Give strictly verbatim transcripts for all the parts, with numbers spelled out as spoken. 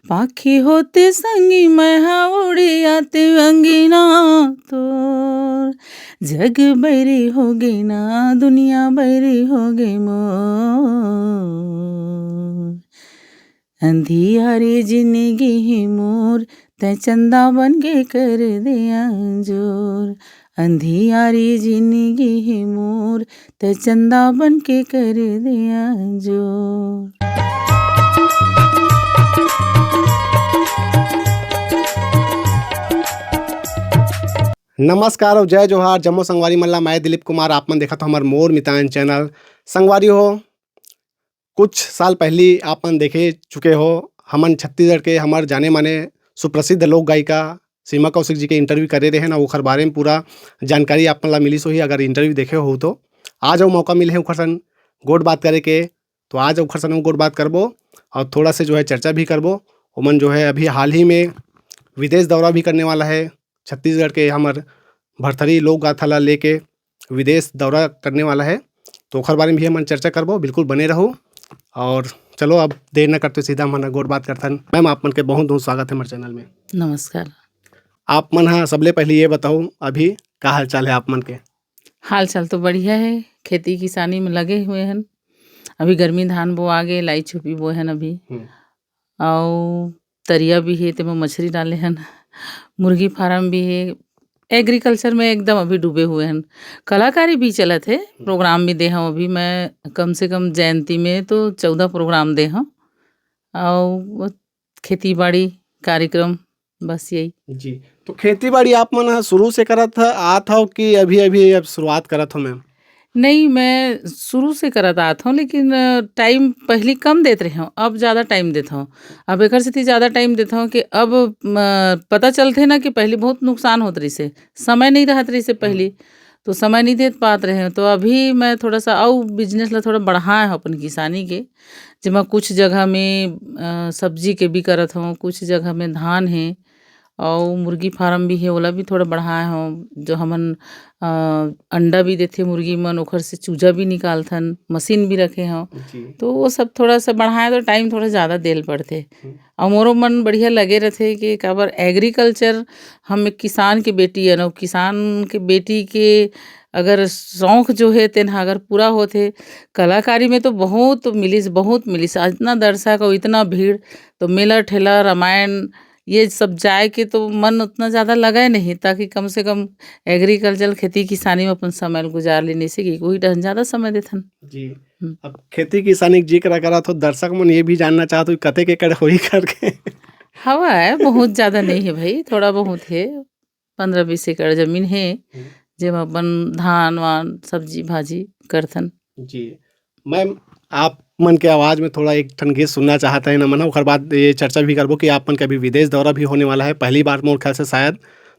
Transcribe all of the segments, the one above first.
पाखी होते संगी मैं हा उड़ी आते अंगना तोर। जग बैरी हो गे ना, दुनिया बैरी हो गे मोर। अंधियारी जिंदगी ही मोर, तै चंदा बन के कर दे अंजोर। अंधियारी जिंदगी ही मोर, तै चंदा बन के कर दे अंजोर। नमस्कार और जय जोहार, जम्मो संगवारी मन ला। मैं दिलीप कुमार, आप मन देखत हो हमर मोर मितान चैनल। संगवारी हो, कुछ साल पहली आप मन देखे चुके हो, हमन छत्तीसगढ़ के हमर जाने माने सुप्रसिद्ध लोक गायिका सीमा कौशिक जी के इंटरव्यू करे रहे ना, ओखर बारे में पूरा जानकारी आप मन ला मिलिस होही, अगर इंटरव्यू देखे हो तो। आज वो मौका मिले है ओखर सन गोठ बात करे के, तो आज ओखर सन गोठ बात करबो और थोड़ा से जो है चर्चा भी करबो। ओमन जो है अभी हाल ही में विदेश दौरा भी करने वाला है, छत्तीसगढ़ के हमर भरथरी लोक गाथा ला लेके विदेश दौरा करने वाला है, तो ओखर बारे में भी हमन चर्चा करबो। बिल्कुल बने रहू। और चलो, अब देर न करते सीधा हमन गोठ बात करथन। मैम, आप मन के बहुत बहुत स्वागत है हमर चैनल में। नमस्कार। आप मन हा सबले पहले ये बताओ, अभी का हाल चाल है आप मन के? हाल चाल तो बढ़िया है, खेती किसानी में लगे हुए हन। अभी गर्मी धान बोआ गे, लाई छुपी बोए हन अभी। हम्म। अउ तरिया भी हे, तेमा मछरी डाले हन, मुर्गी फार्म भी हे। एग्रीकल्चर में एकदम अभी डूबे हुए हन। कलाकारी भी चलत हे, हम्म। प्रोग्राम भी दे हव अभी। मैं कम से कम जयंती में तो चौदह प्रोग्राम दे हव। अउ वो खेती बाड़ी कार्यक्रम, बस यही। जी, तो खेती बाड़ी आप मन ह शुरू से करत ह-, आत हव कि अभी-अभी अब शुरुआत करत हो मैम? नहीं, मैं शुरू से करत आत हव, लेकिन, अ, टाइम पहली कम देत रहे हव, अब ज़्यादा टाइम देत हव। अब एकर सेती ज़्यादा टाइम देत हव कि अब, म, पता चलथे ना कि पहली बहुत नुकसान होत रहिसे, समय नहीं रहत रहिसे पहली, हम्म। तो समय नहीं देत पात रहे हव। तो अभी मैं थोड़ा सा अउ बिजनेस ला थोड़ा बढ़ाए हव अपन किसानी के, जेमा कुछ जगह में, अ, सब्जी के भी करत हव, कुछ जगह में धान हे, अउ मुर्गी फार्म भी हे, ओला भी थोड़ा बढ़ाए हव। जो हमन, अ, अंडा भी देथे मुर्गी मन, ओखर से चूजा भी निकालथन, मशीन भी रखे हव। जी। तो वो सब थोड़ा सा बढ़ाए तो टाइम थोड़ा ज़्यादा दे ल पड़थे। हम्म। अउ मोरो मन बढ़िया लगे रथे कि काबर एग्रीकल्चर, हम एक किसान के बेटी हन, अउ किसान के बेटी के अगर शौक जो हे तेन ह अगर पूरा होथे, कलाकारी में तो बहुत मिलिस, बहुत मिलिस, इतना दर्शक अउ इतना भीड़, तो मेला ठेला, रामायण, ये सब जाए के तो मन उतना ज़्यादा लगे नहीं, ताकि कम से कम एग्रीकल्चर, खेती किसानी में अपन समय ल गुजार लेन, इसे कि वही डहन ज़्यादा समय देथन। जी। हम्म। अब खेती किसानी के जिक्र करत हो, दर्शक मन ये भी जानना चाहत हो कि कतेक एकड़ होही करके। हवा है, बहुत ज़्यादा नहीं है भाई, थोड़ा बहुत है, पन्द्रह बीस एकड़ जमीन है, हम्म। जेमा अपन धान वान, सब्जी भाजी करथन। जी। मैम, आप मन के आवाज़ में थोड़ा एक ठन गीत सुनना चाहत हन हमन, ओकर बाद ये चर्चा भी करबो कि आप मन के अभी विदेश दौरा भी होने वाला है, पहली बार मोर ख्याल से शायद।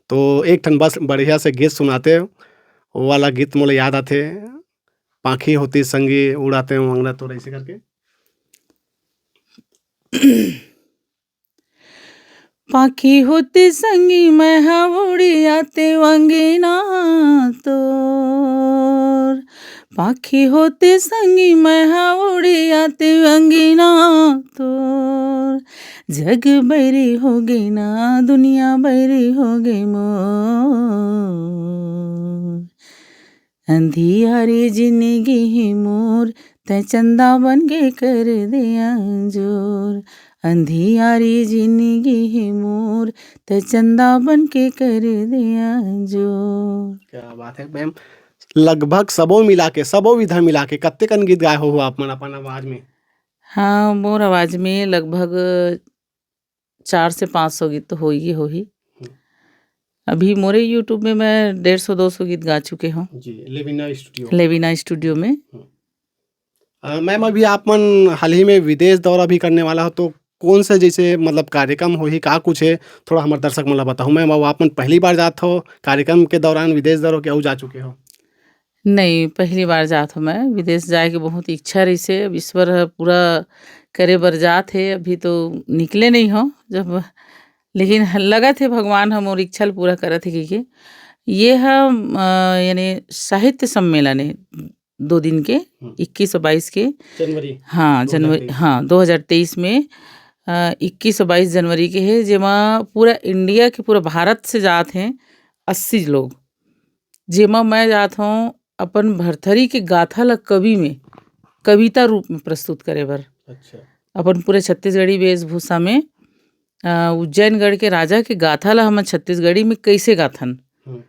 तो एक ठन बस बढ़िया से गीत सुनाते, वो वाला गीत मोला याद आथे, "पाखी होती संगी उड़ाते हो अंगना तोर", ऐसे करके। पाखी होते संगी मैं हा उड़ी आते अंगना तोर। पाखी होते संगी मैं हा उड़ी आते अंगना तोर। जग बैरी हो गे ना, दुनिया बैरी हो गे मोर। अंधियारी जिंदगी ही मोर, तै चंदा बन के कर दे अंजोर। अंधियारी जिंदगी ही मोर, तै चंदा बन के कर दे अंजोर। क्या बात है मैम, लगभग सबो मिला के, सबो विधा मिला के कत्तेकन गीत गाए हो आप मन अपन आवाज में? हाँ, मोर आवाज में लगभग चार से पाँच सौ गीत तो हो ही होही। हम्म। अभी मोरे YouTube में मैं डेढ़ सौ दो सौ गीत गा चुके हूँ। जी, लेविना स्टूडियो। लेविना स्टूडियो में। हम्म। अ, मैम, अभी आप मन हाल ही में विदेश दौरा भी करने वाला हो, तो कौन सा जैसे मतलब कार्यक्रम होही, का कुछ है, थोड़ा हमर दर्शक मन ला बताओ। मैम, अब आप मन पहली बार जात हो कार्यक्रम के दौरान विदेश दौरा के, अउ जा चुके हो? नहीं, पहली बार जात हो मैं। विदेश जाए के बहुत इच्छा रहिसे, अब ईश्वर ह पूरा करे बर जात हे। अभी तो निकले नहीं हो जब, लेकिन ह-, लगत हे भगवान ह मोर इच्छा ल पूरा करत हे कहिके। ये ह, अ, यानी साहित्य सम्मेलन हे दो दिन के, हम्म। इक्कीस और बाईस के। जनवरी हाँ, जनवरी, दो हज़ार तेईस। हाँ, दो हज़ार तेईस में, इक्कीस और बाईस जनवरी के हे, जेमा पूरा इंडिया के, पूरा भारत से जात हे अस्सी लोग, जेमा मैं जात हूँ अपन भरथरी के गाथा ला कवि में, कविता रूप में प्रस्तुत करे बर। अच्छा। अपन पूरे छत्तीसगढ़ी वेशभूषा में, अ, उज्जैनगढ़ के राजा के गाथा ला हमन छत्तीसगढ़ी में कैसे गाथन, हम्म।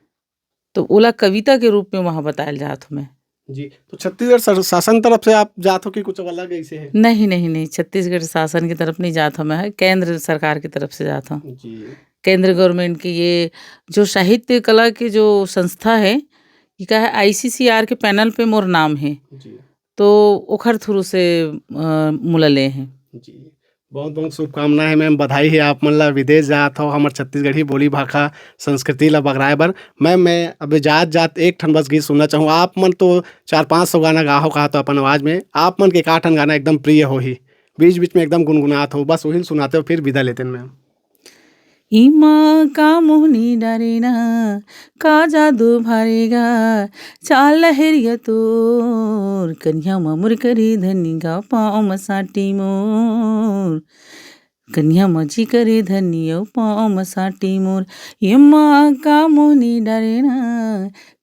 तो ओला कविता के रूप में वहाँ बतायल जात हमें। जी, तो छत्तीसगढ़ सर-, शासन तरफ से आप जात हो कि कुछ अलग ऐसे है? नहीं, नहीं, नहीं, छत्तीसगढ़ शासन की तरफ नहीं जात हमें, है केंद्र सरकार की तरफ से जात हूँ। जी। केंद्र गवर्नमेंट के ये जो साहित्य कला के जो संस्था है, ये का है, आईसीसीआर के पैनल पे मोर नाम है, जी। तो ओखर थ्रू से, अ, मोला ले हैं। जी, बहुत बहुत शुभकामना है मैम, बधाई है आप मन ला। विदेश जात हो, हमर छत्तीसगढ़ी बोली भाखा संस्कृति ला बगराए बर। मैम, मैं अब जात जात एक ठन बस गीत सुनना चाहूँ। आप मन तो चार पाँच सौ गाना गा हो कहा तो अपन आवाज में, आप मन के का ठन गाना एकदम प्रिय होही, बीच बीच में एकदम गुनगुनात हो, बस वही सुनाते हो, फिर विदा लेते हैं मैम। इमा का मोहनी डारेना, का जादू भरेगा, चाल लहरिया तोर, कन्या म मुरकरी धनी गा पाँव म साटी मोर, कन्या म जी करे धनी अउ पाँव म साटी मोर। इमा का मोहनी डारेना,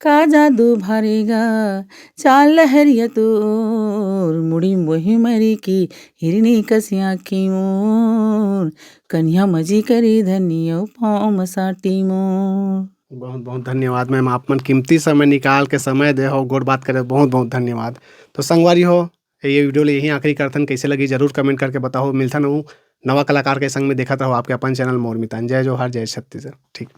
का जादू भरेगा, चाल लहरिया तोर, मुड़ी मोही मरी की हिरनी कसिया की मोर, कन्या म जी करे धनी अउ पाँव म साटी मोर। बहुत बहुत धन्यवाद मैम, आप मन कीमती समय निकाल के समय दे हो, गोठ बात करे, बहुत बहुत धन्यवाद। तो संगवारी हो, ये वीडियो ले यहीं आखिरी करथन। कैसे लगी जरूर कमेंट करके बताओ। मिलथन हूँ नवा कलाकार के संग में, देखत रहो आपके अपन चैनल मोर मितान। जय जोहार, जय छत्तीसगढ़। ठीक।